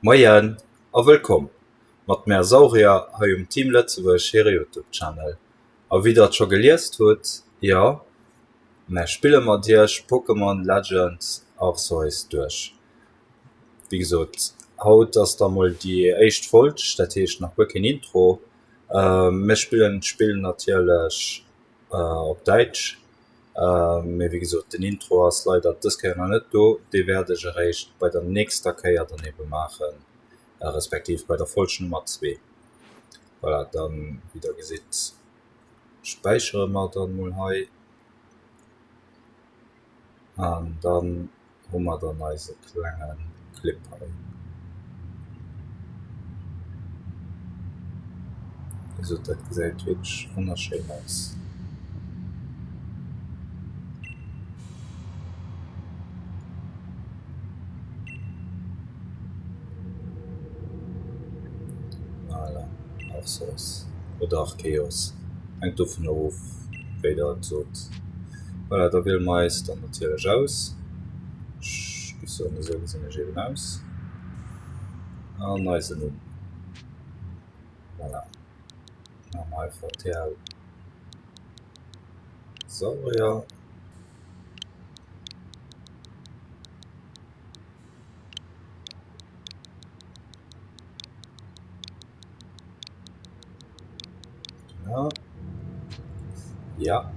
Moien a wëllkomm mat mär Saurier hei um Team Lëtzebuerg hire Youtube Channel. A wéi der et scho geliest hutt, jo mär spille mat iech Pokémon Legends Arceus duerch. Wéi gesot, haut ass da mol déi éischt Folg, dat heescht nach guer keen Intro. Mir spillen d'Spill natierlech op Däitsch, mee wéi gesot den Intro ass leider dës Kéier nach net do, dee wäert ech eréischt bei der nächster Kéier dann ebe maachen, respektiv bei der Folg Nummer 2. Voilà, dann wéi der gesitt späichere mer dann mol hei an dann hu mer dann eise klenge Clip hei. Also dat gesäit wierklech wonnerschéin aus. Voilà, Arceus oder Arceus, hänkt dovun of wéi der et sot. Voilà, da wiele mer eis dann natierlech aus. Ech géif soen, esou gesinn ech eben aus. An eisen Numm. Voilà, maache mer einfach TL Saurier. Ja. Ja.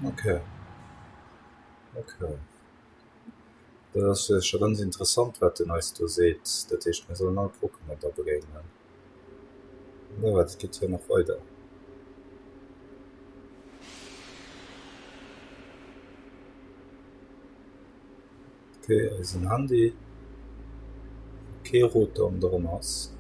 Okay. Okay. Dat ass jo scho ganz interessant, wat en eis do seet. Dat heescht, mir sollen all Pokémon da begéinen. No wat, et geet jo nach weider. Okay, eisen Handy, wou kee Rotom dran ass.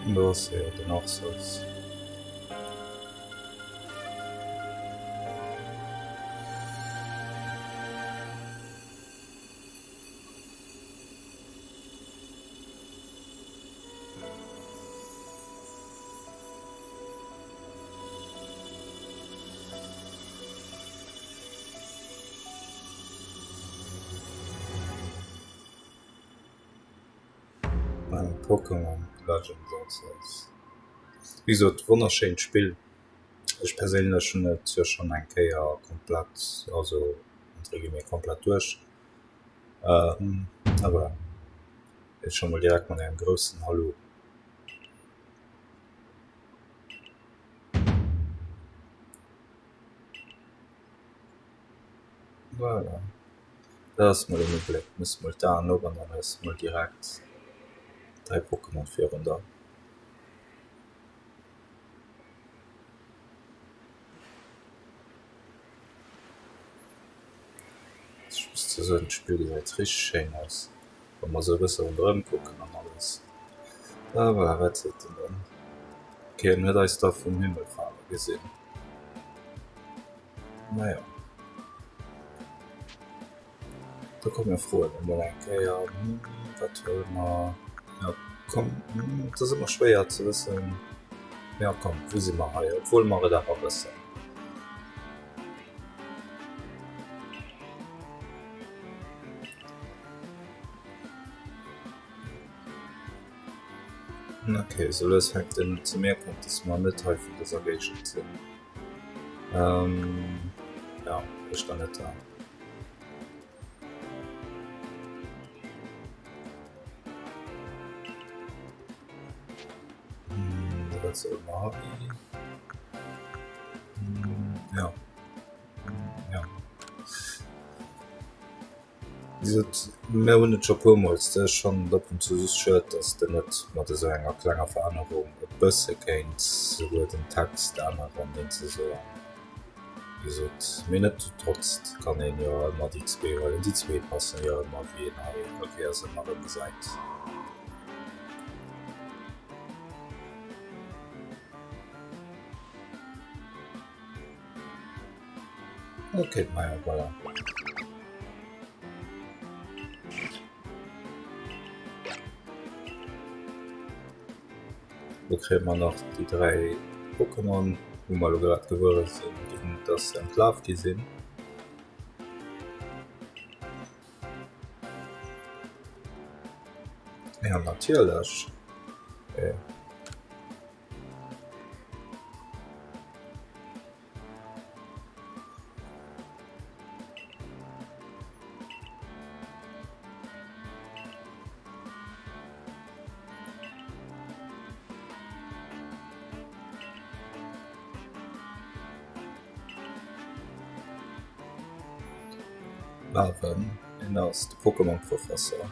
An do ass jo den Arceus. Pokémon Legends Arceus. Wéi gesot, wonnerschéint Spill. Ech perséinlech hunn et jo schonn eng Kéier komplett, also entre guillemets komplett duerch. A voilà, ech scho mol direkt mat engem groussen Hallo. Voilà, dat ass mol en Ubléck. Muss mol d'Aen op an dann hues de mol direkt däi Pokémon virun der. Ech muss zwar soen, d'Spill gesäit richteg schéin aus, wa mer esou e bësse ronderëm kucken an alles. Ah voilà, wat seet en dann? Ok, en huet eis da vum Himmel fale gesinn. Naja. Da komm mir froen emol eng Kéier, wat huele mer? Jo komm, et ass ëmmer schwéier ze wëssen, jo komm, wou si mer hei, obwuel mer et awer wëssen. Ok, sou lues fänkt en un ze mierken, dass mer net hei vun dëser Géigend sinn. Jo, éischter net da. Wat soll mer hei? Jo. Ja. Wéi gesot, mir hunn et scho puermools, dat ass schonn ab und zu just schued, dass de net mat esou enger klenger Verännerung e bësse kéints souguer den Text änneren, deen ze soen. Wéi gesot, mee net trotz kann een jo ëmmer déi zwee huelen. Déi zwee passen jo ëmmer, wéi een hei all Kéiers ëmmer erëm gesäit. Ok, maja, voilà. Do kréie mer nach déi 3 Pokémon, wou mer elo grad gewuer sinn, dass se entlarvt gi sinn. Ja, natierlech. Marvin, hien ass de Pokémon-Professor.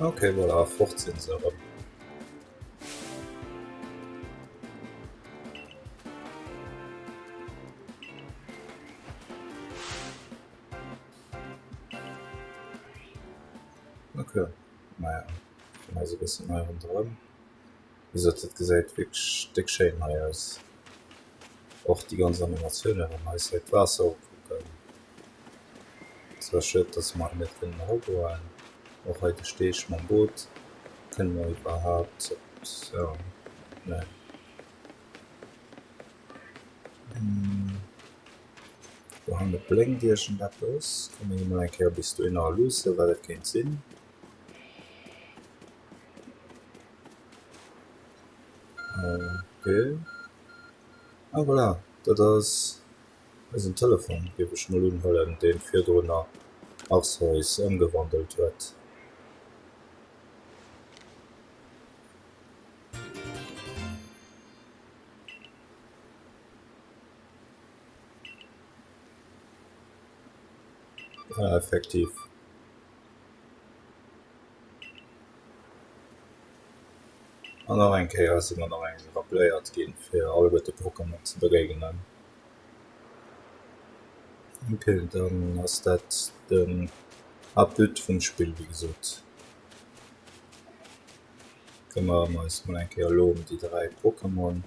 Ok, voilà, fort sinn se erëm. Ok, naja, dann eis e bëssen hei ronderëm. Wéi gesot, dat gesäit wierklech déck schéin hei aus. Och déi ganz Animatiounen, wa mer eis hei d'Waasser ukucken. Zwar schued, dass mer hei net kënnen eragoen. Och hei de Steg mam Boot. Kënne mer iwwerhaapt op, jo, nee. Do hanne blénkt iergendeppes. Komm mir gi mol eng Kéier bis dohinner a luussen, wat dat kéint sinn. Okay. Ah voilà, dat ass eisen Telefon, géif ech mol unhuelen, dee virdrun a Arceus ëmgewandelt huet. Ah, effektiv. An nach eng Kéier si mer nach eng rappléiert ginn, fir alleguerte Pokémon ze begéignen. Ok, dann ass dat den Haaptbut vum Spill, wéi gesot. Këmmere mer eis mol eng Kéier elo ëm déi 3 Pokémon.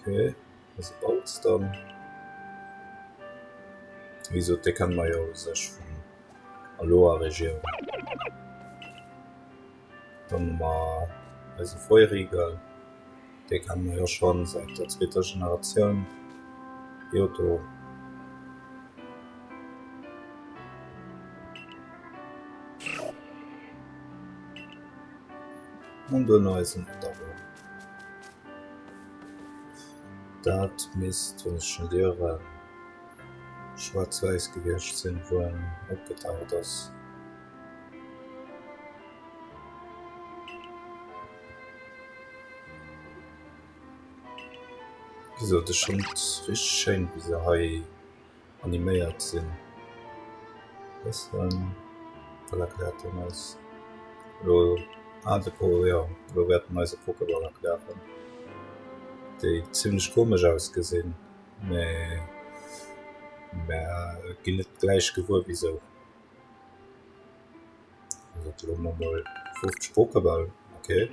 Okay, ass e Balzdan. Wéi gesot, dee kenne mer jo u sech vun Aloha Regioun. Dann hu mer eise Feurigel, dee kenne mer jo schonn säit der zweeter Generatioun, Johto. An duerno eisen Adabo. Dat misst, wann ech net ieren, schwaarz-wäiss gewiescht sinn, wou en opgetaucht ass. Wéi gesot, ech fannen et richteg schéin, wéi se hei animéiert sinn. Bëssen, wat erkläert en eis elo? Ah, de Po, jo, elo wäert en eis e Pokéball erklären, déi zimlech komesch ausgesinn, mä mer ginn net gläich gewuer wisou. Also do hu mer mol 50 Pokéball, okay.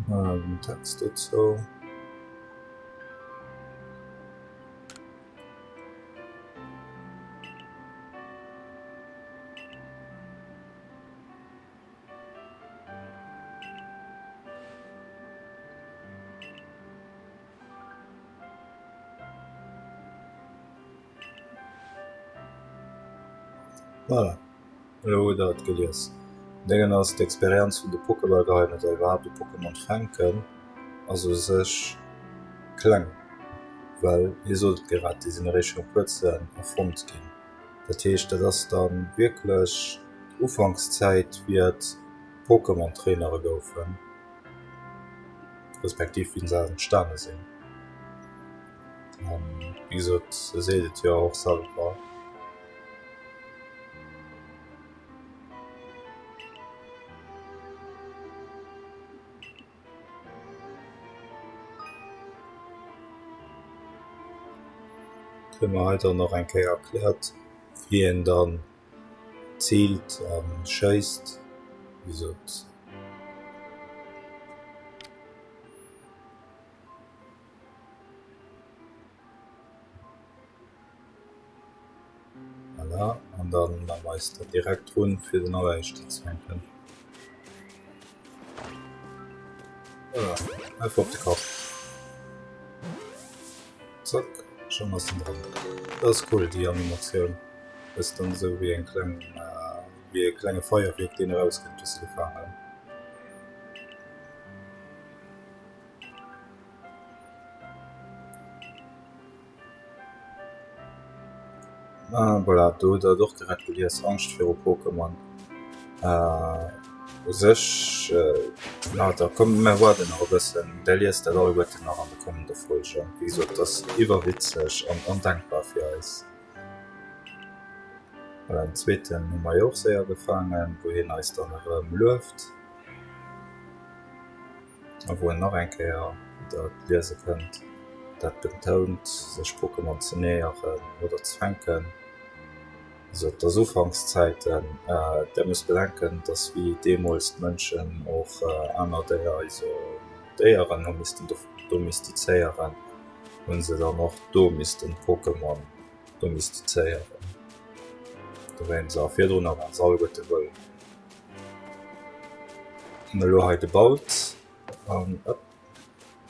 Den Text dozou. Voilà, elo hutt der et gelies. Déngen ass d'Experienz vun de Pokéball geheien oder iwwerhaapt e Pokémon fänken ass u sech kleng, well hie sot et grad, déi sinn eréischt viru kuerzem erfonnt ginn. Dat heescht dat ass da wierklech d'Ufankszäit wéi et Pokémon-Trainere goufen, respektiv wéi se entstane sinn. An wéi gesot, e seet et jo och selwer. Kréie mer hei dann nach eng Kéier erkläert, wéi een dann ziilt a schéisst, wéi gesot. Voilà, an dann man wir eis dann direkt drun fir den alleréischten ze fänken. Voilà, einfach op de Kapp. Zack, schon ass en dran. Dat ass cool, déi Animatioun. Ass dann esou wéi eng kleng, wéi e klenge Feierwierk, deen erauskënnt, wéi se gefaangen. Ah voilà, do hutt der et och direkt gelies, Angscht viru Pokémon. U sech, na da komm mir waarden nach e bëssen, där liest dat alleguerten nach an de kommende Folgen. Wéi gesot, et ass iwwerwitzeg an ondenkbar fir eis. Voilà, den zweeten hu mer jo och séier gefaangen, wou hien eis dann erëm lueft. A wou en nach eng Kéier dat liese kënnt, dat betount, sech Pokémon ze näheren oder ze fänken. Also et ass Ufankszäiten, där musst bedenken, dass wéi deemools d'Mënschen och aner Déier, also Déieren hu missten domestizéieren, hu se dann och do missten d'Pokémon domestizéieren. Dowéinst, a virdrunner waren se alleguerte wëll. An elo hei de Baut an op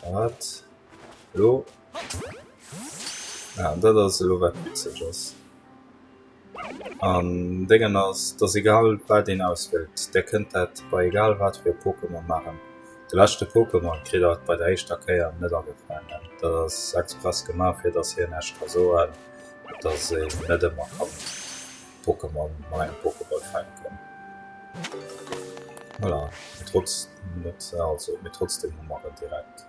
wat elo ja dat ass elo wat witzeg ass. An Déngen ass dass egal wat een auswielt, der kënnt dat bei egal wat fir e Pokémon maachen. De leschte Pokémon kritt der et bei der éischter Kéier net agefaangen. Dat ass express gemaach fir dass hien Iech ka soen, dass een net ëmmer kann Pokémon mat engem Pokéball fänken. Voilà, mee trotz net, also mee trotzdem hu mer en direkt.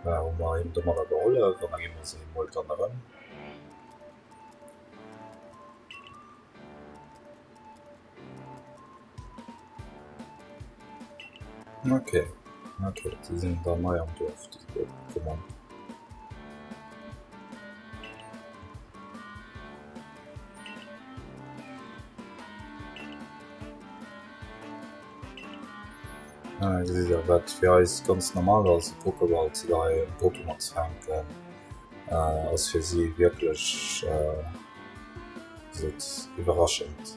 Voilà, hu mer him domadder gehollef an da gi mer se him mol dann erëm. Okay, okay, déi sinn dann nei am Duerf, déi Pokémon. Ah, gesitt der, wat fir eis ganz normal ass, e Pokéball ze geheien, Pokémon ze fänken, ass fir si wierklech sot iwwerraschend.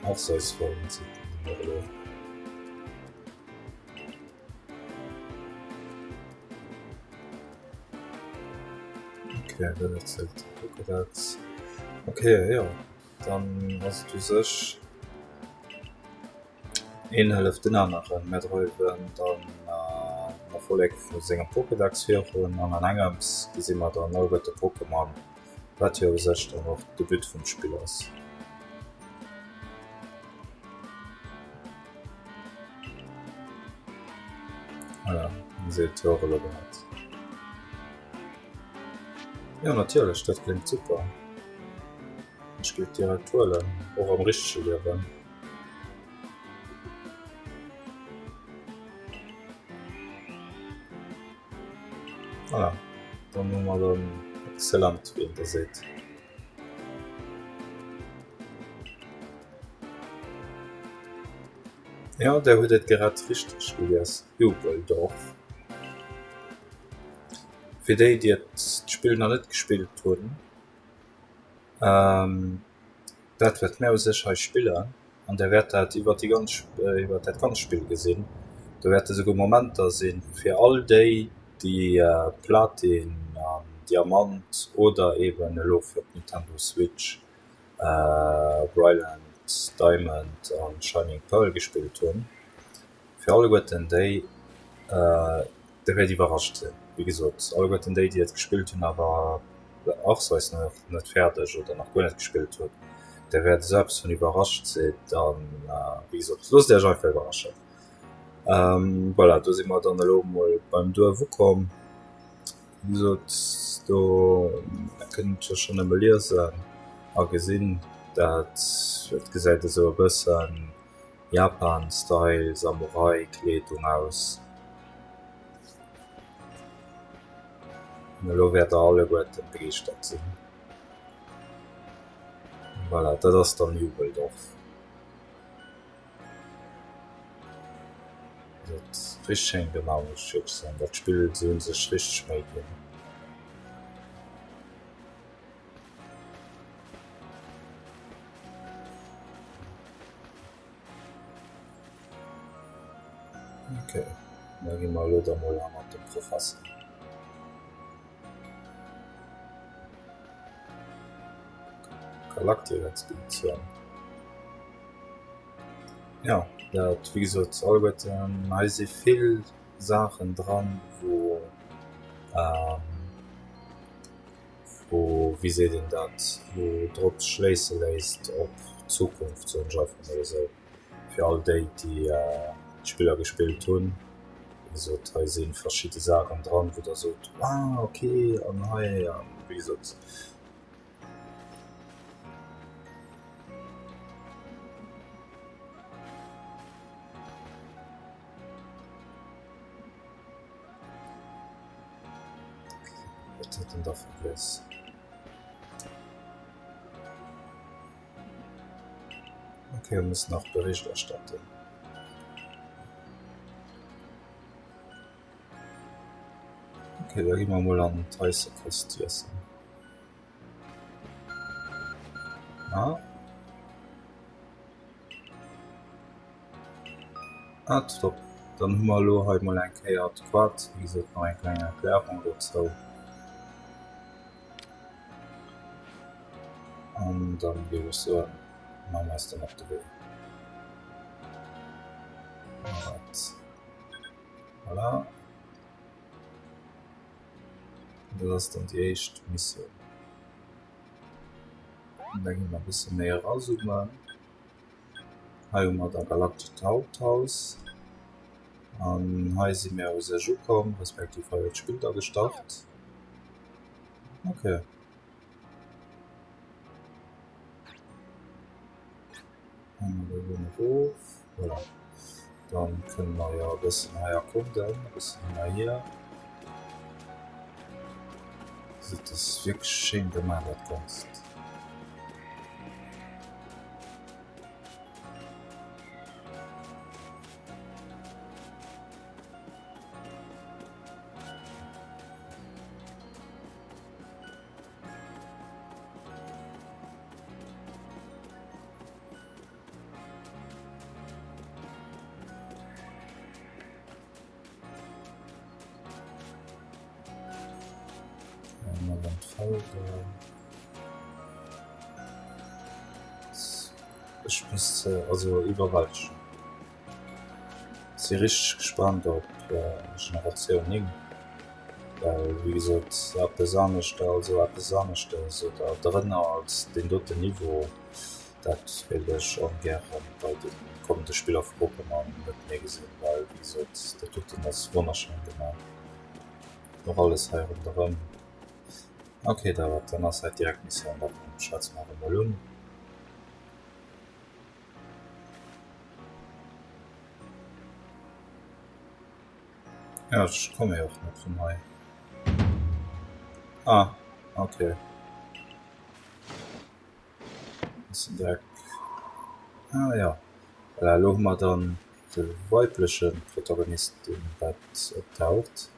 Arceus wollen se elo. Okay, dat erzielt de Pokédex. Okay, jo, dann ass et u sech een hëlleft den aneren. Mir dreiwen dann den Erfolleg vu sengem Pokédex virun an an engems gesi mer dann alleguerte Pokémon, wat jo u sech dann och de But vum Spill ass. Voilà, seet jo och elo grad. Jo natierlech, dat kléngt super. Ech géif direkt huelen, och am richtege Liewen. Voilà, dann hu mer den Excellent, wéi een da seet. Jo, där hutt et grad richteg gelies, Jubeldorf. Fir déi, déi et d'Spill nach net gespillt hunn, dat wat mär u sech hei spillen, an där wäert dat iwwer déi ganz, iwwer dat ganz Spill gesinn, do wäerte souguer Momenter sinn, fir all déi, déi Platin an Diamant oder eeben elo fir d'Nintendo Switch. Brilliant Diamond a Shining Pearl gespillt hunn, fir alleguerten déi, Dir wäert iwwerrascht sinn. Wéi gesot, alleguerten déi, déi et gespillt hunn, awer Arceus nach net fäerdeg oder nach guer net gespillt hunn, där wäert esou eppes vun iwwerrascht sinn. Dann, wéi gesot, loosst Iech einfach iwwerraschen. Voilà, do si mer dann elo emol beim Duerf ukomm. Wéi gesot, do kënnt Dir schonn nëmme liesen a gesinn, dat et gesäit esou e bëssen Japan Style Samurai Kleedung aus. An elo wäert der alleguerten begeeschtert sinn. Voilà, dat ass dann Jubeldorf. Dat richteg schéin gemaach muss ech wierklech soen. Dat Spill, se hunn sech richteg Méi ginn. Okay, da gi mer elo da mol hannert dem Professer. Galaktik-Expeditioun. Ja, dat wéi gesot alleguerten hei si vill Saachen dran, wou wou, wéi seet een dat, wou drop schléisse léisst op d'Zukunft, soen ech einfach mol esou, fir all déi, déi d'Spiller gespillt hunn. Wéi gesot, hei si verschidde Saachen dran, wou Der sot, ah okay an hei an wéi gesot. Wat huet en da vergiess? Okay, wir müssen nach Bericht erstatten. Okay, da gehen wir mal an d'Heiße Kost iessen. Ah. Ah top, dann hu mer elo hei mol eng Kéier d'Quad, wéi gesot nach eng kleng Erklärung dozou. An dann géif ech soen, maache mer eis dann op de Wee. Alright. Voilà. Dat ass dann déi éischt Missioun. An da gi mer e bësse méi erazoomen. Hei hu mer da Galactic Haupthaus. An hei si mir u sech ukomm, respektiv hei huet d'Spill da gestart. Okay. Erof, voilà. Dann kënne mer jo e bëssen hei erkunden, e bëssen hin a hier. Dat ass wierklech schéin gemaach dat Ganzt. Ech muss also iwwerwältegen. Si richteg gespannt op Generatioun 9, well wéi gesot eppes anescht also eppes aneschtes oder drënner als deen doten Niveau, dat wéilt ech ongären bei de kommende Spiller vu Pokémon net méi gesinn, well wéi gesot dat doten ass wonnerschéin gemaach. Och alles hei ronderëm. Ok, da wat dann ass hei direkt Missioun, da schwätze mer awer mol un. Ja, ech komme jo och net vun hei. Ah, okay. Ass direkt. Ah ja. Voilà, elo hu mer dann de weibleche Protagonist, deen wat optaucht.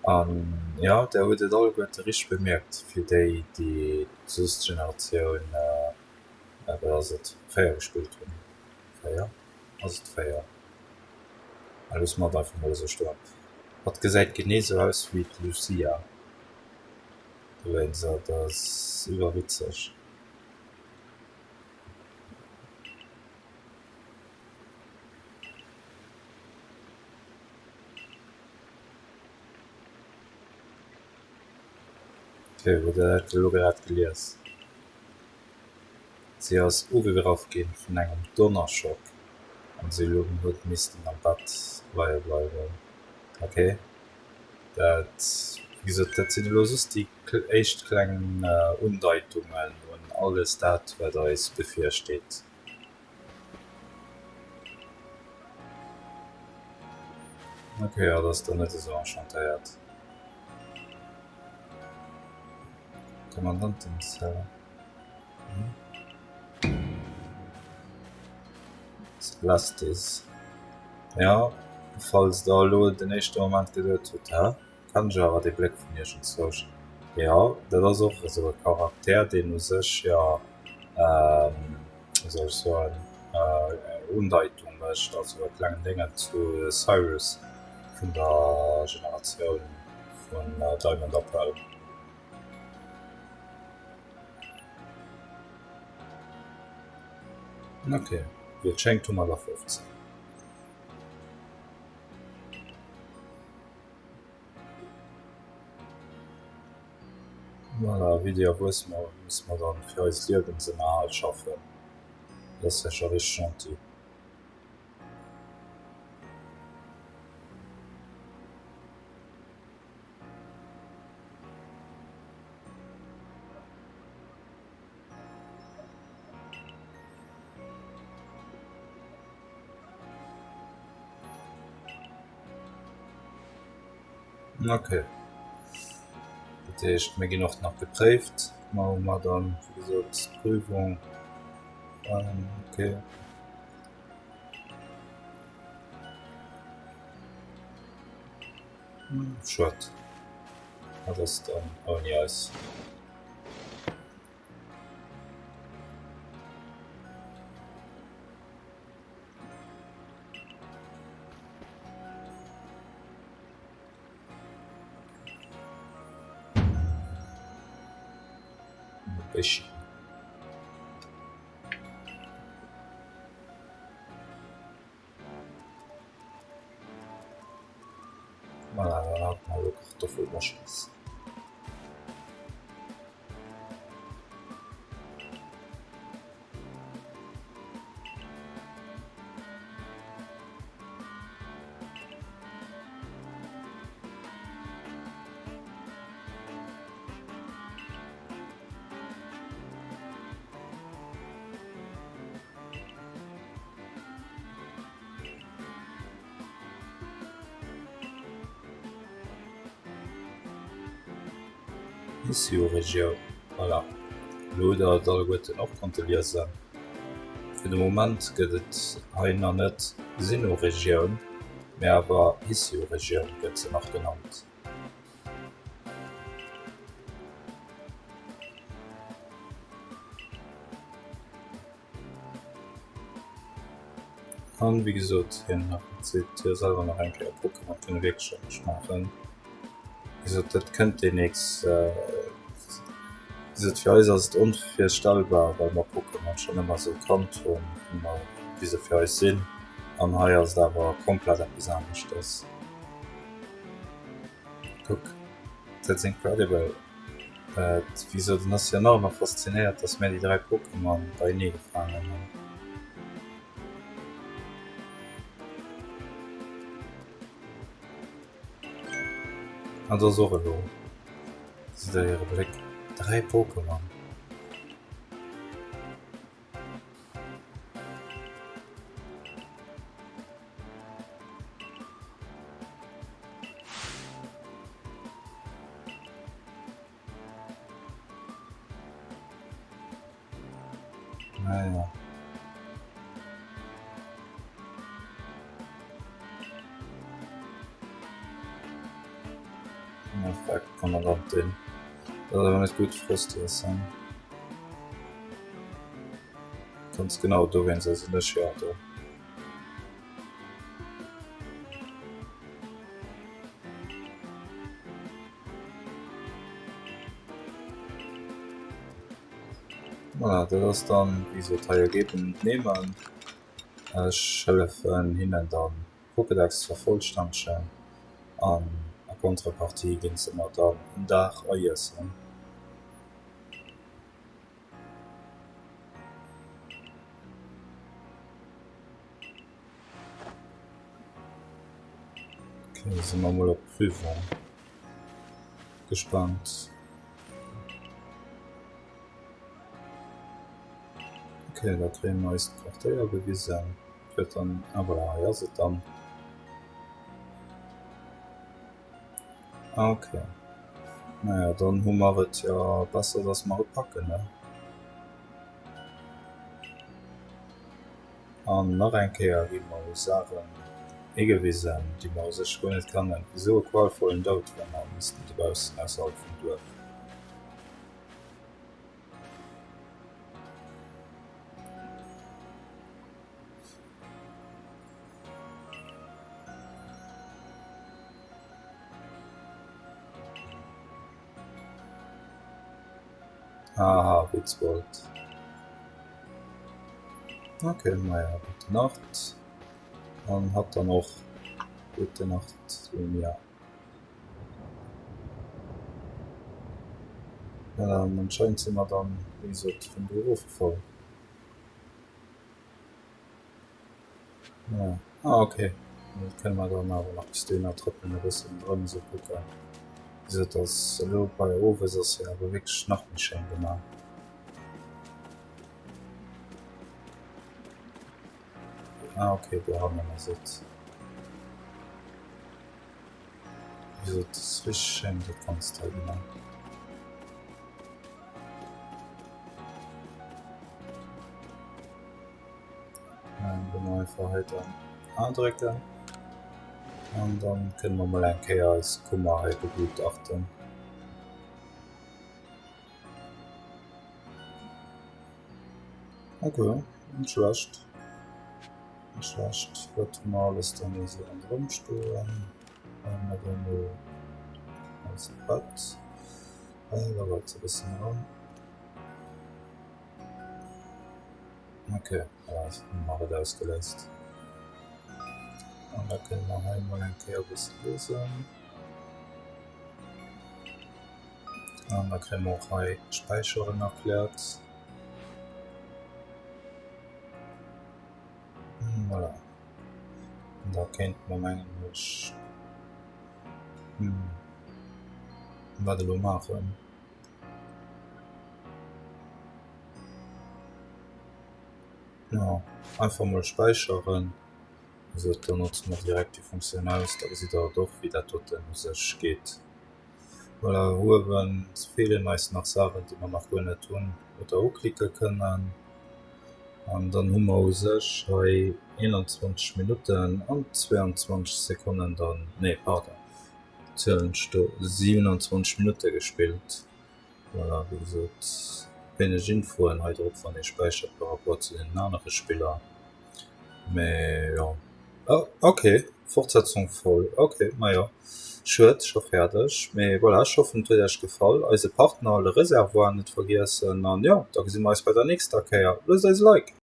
An ja, der huet et alleguerte richteg bemierkt, fir déi, déi soss d'Generatioun Wat ass et? 4 gespillt hunn. 4? Ass et 4? Ah, loosse mer et einfach mol esou stoen. Hatt gesäit genee sou aus wéi d'Lucia. Dowéinst, dat ass iwwerwitzeg. Ok, hutt der dat elo grad gelies? Si ass ugegraff gi vun engem Donnerschock an si huet missten am Bett leie bleiwen. Ok, dat, wéi gesot, dat sinn elo just déi éischt kleng Undeitungen un alles dat, wat eis bevirsteet. Ok, hatt ass dann net esou enchantéiert. Kommandantenzelle. Celestis. Jo, falls der elo den éischte Moment geduet hutt, hä, kenn ech awer dee Bléck vun iergendzwousch. Jo, dat ass och esou e Charakter, deen u sech jo, wéi soll ech soen, Undeitung mécht, also e klengen Déngen zu Cyrus vun der Generatioun vun Diamond a Pearl. Ok, wéi et schéngt hu mer der 15. Voilà, wéi déi Erwuesse musse mer dann fir eist Liewensënnerhalt schaffen. Dat ass jo scho richteg gentil. Okay. Dat heescht, mir ginn och nach gepréift. Maache mer dann, wéi gesot, d'Prüfung. Okay. Schued. Dat ass dann ouni eis. Béchchen. Voilà, dann hat mer elo Kartoffelmoschels. Missio-Regioun, voilà, elo hutt der et alleguerten och konnte liesen. Fir de Moment gëtt et hei nach net Sinnoh-Regioun, mee awer Hissio-Regioun gëtt se nach genannt. An wéi gesot, hien seet jo selwer nach eng Kéier, Pokémon kënne wierklech eppes maachen. Wéi gesot, dat kënnt deemnächst. Wéi gesot, fir eis ass et onvirstellbar, well mer Pokémon schonn ëmmer esou kannt hunn, wéi mer, wéi se fir eis sinn. An hei ass et awer komplett eppes aneschtes. Kuck, that's incredible. Wéi gesot, en ass jo nach ëmmer faszinéiert, dass mär déi 3 Pokémon beienee gefaangen hunn. An et ass och elo, gesitt der hire Bléck, 3 Pokémon. Naja. Kommandantin. Dat ass awer net gutt, Frosty ass se. Ganz genau dowéinst sinn ech jo do. Voilà, dat ass dann, wéi gesot, hei e Geben und Nehmen. Ech hëllefen hinnen dann Pokédex ze vervollstännegen an a Contrepartie ginn se mer dann en Dag a Iessen. Ok, si mer mol op Prüfung. Gespannt. Ok, da kréie mer eist Quartéier gewisen. Huet dann, ah voilà, hei ass et dann. Ok. Naja, dann hu mer et jo besser, dass mer et packen, ne? An nach eng Kéier gi mer u Saachen higewisen, déi mer u sech guer net kennen. Wisou e qualvollen Doud, wa mer missten dobaussen ausserhalb vum Duerf. Haha, Witzbold. Ok, maja, gute Nacht. An hatt dann och. Gute Nacht, Lumia. An anscheinend si mer dann, wéi gesot, vum do erofgefall. Ja. Ah, okay. Dat kënne mer dann awer nach bis dohinner trëppelen, e bëssen erëm esou kucken. Wéi gesot, ass elo bei owes ass jo awer wierklech nach méi schéin gemaach. Ah, okay, dohannen ass et. Wéi gesot, ass richteg schéin dat Ganzt hei gemaach. Dann einfach hei dann andrécken an dann kënne mer mol eng Kéier eis Kummer hei begutachten. Ok, net schlecht. Net schlecht. Wat hu mer alles dann esou ronderëm stoen? Hei hu mer dann elo eist Bett. Da wat e bëssen eran. Ok, voilà, hu mer et ausgeléist. An da kënne mer hei mol eng Kéier e bësse liesen. An da kréie mer och hei Späicheren erkläert. Voilà. An da kéinte mer mengen ech, wat elo maachen. Jo, einfach mol späicheren. Also da notze mer direkt déi Funktioun aus, da gesitt der et och wéi dat doten u sech geet. Voilà, uewen feelen eis nach Saachen déi mer nach guer net hunn oder uklicke kënnen. An dann hu mer u sech hei 21 Minutten an 22 Sekonnen dann, nee pardon, zielen ech do 27 Minutte gespillt. Voilà, wéi gesot, wéineg Infoen hei drop, wann ee späichert par rapport zu deenen anere Spiller. Mä jo, oh ok, Fortsetzung folgt, ok, majo, schued, scho fäerdeg. Mee voilà, ech hoffen et huet iech gefall. Eise Partner Le Réservoir net vergiessen an jo, da gesi mer eis bei der nächster Kéier. Loosst eis e Like!